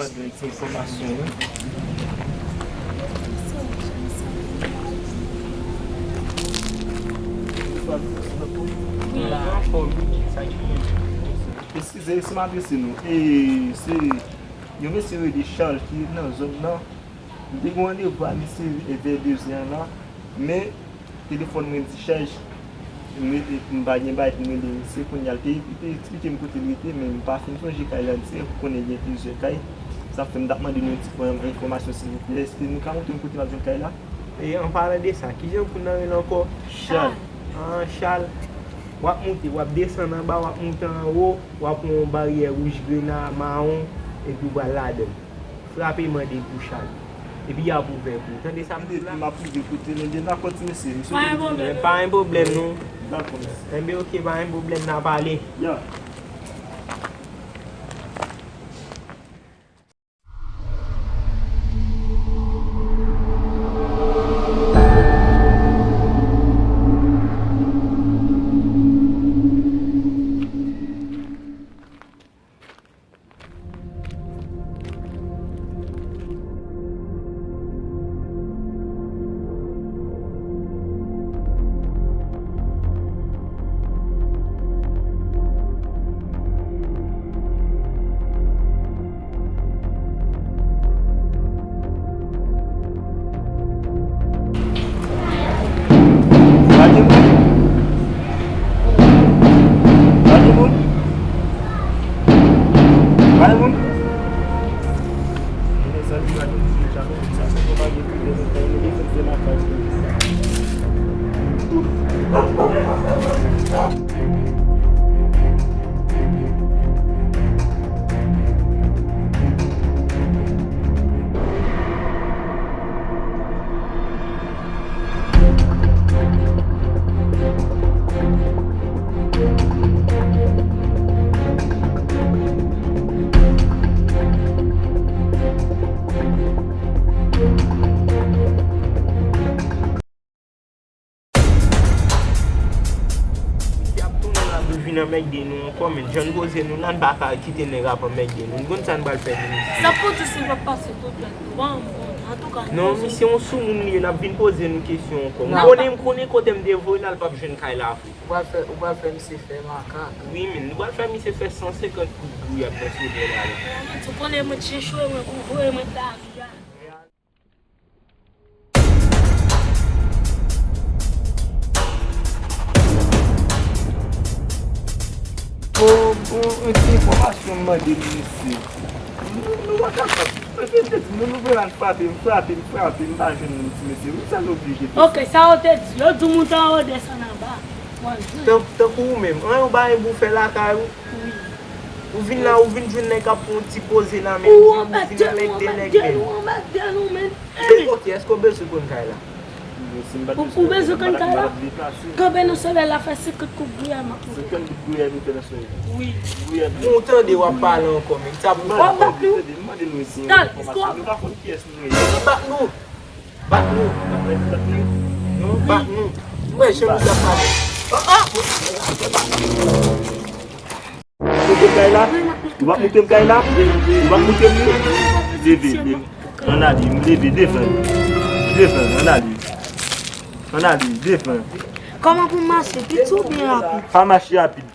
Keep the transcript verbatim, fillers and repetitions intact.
Gen ti enfòmasyon, wi. Eskize si m adrese nou. E, se yon mesye rele Charles ki nan zòn nan. M te gen randevou a misye vè dezè an la, men telefòn mwen dichaj. M rete, m pa gen bagay pou m rele misye. Kounye a, l te, li te eksplike m kote l rete, men m pa fin sonje kay la. Misye konnen gen plizyè kay. Sa fè m t ap mande nou yon ti enfòmasyon, silvouplè. Èske nou ka montre m kote m ap jwenn kay la? E, an palan de sa, kijan moun nan rele ankò? Charles. Ah, Charles. W ap moute, w ap desann anba, w ap moute anwo, w ap wè yon baryè wouj grena, mawon, epi w pral ladan l. Frape, mande pou Charles. Epi y ap ouvè pou ou. Tande sa m di w la? M ap rive kote nou, gen dakò ti mesye. M swete nou tout. Pa gen pwoblèm, non. Dakò, mèsi. Enben, oke, pa gen pwoblèm, n a pale. Ya. Pa gen moun? Pa gen moun? Pa gen moun? Mezanmi, pa gen moun deja non. Sa se pou pa gen pwoblèm, nou fè yon defans de lakay. Misye ap tounen la pou vin anmègde nou ankò, men jan n poze nou la, n pa ka kite nèg ap anmègde nou. Nou konn sa n pral fè nou. Sa pou di si l p ap pase tout lè. Bon, bon, antouka, non, misye yon soumoun li ye, l ap vin poze nou kesyon ankò. M konnen, m konnen kote m te voye l al, p ap jwenn kay la vre. Ou pral fè, ou pral fè misye fè makak. Wi, men nou pral fè misye fè san senkant kout gouyad nan soulye la, la. Ou konnen mwen tchechwe, mwen kou voye mwen lari a. Bon, bon, yon ti enfòmasyon m mande nou, mesye. Nou, nou pa kapab. Mwen te di nou, nou vle al frape m, frape m, frape m, m pa jwenn moun, ti mesye. Wi, sa n oblije fè. Ok, sa yo te di. Yo di w moute anwo, desann anba. Tan-, tankou ou menm, an, ou pa gen pou w fè lakay ou. Wi. Ou vin la, ou vin jwenn nèg k ap fè yon ti poze la, men ou vin anmègde nèg, men. Ou anmègde nou, men. Ey! Ok, èske w bezwen konn kay la? Ou bezwen konn kay la? Kanpe nan solèy la, fè senkant kout gouyad m ap montre. Senkant kout gouyad ou fè nan solèy la? Wi. Gouyad. Mwen tande w ap pale ankò, men sa pou w ap bat nou? Tande, mande nou si nou pa konn kiyès nou ye. Bat nou! Bat nou! Non, bat nou! Mwen, jan nou t ap pale. Ah, ah! Moute m kay la? Ou p ap moute m kay la? Ou p ap moute m li? Leve, leve. Ann ale, m leve, desann. Desann, ann ale. Ann ale, desann. Kòman pou m mache? Piti oubyen rapid? Pa mache rapid.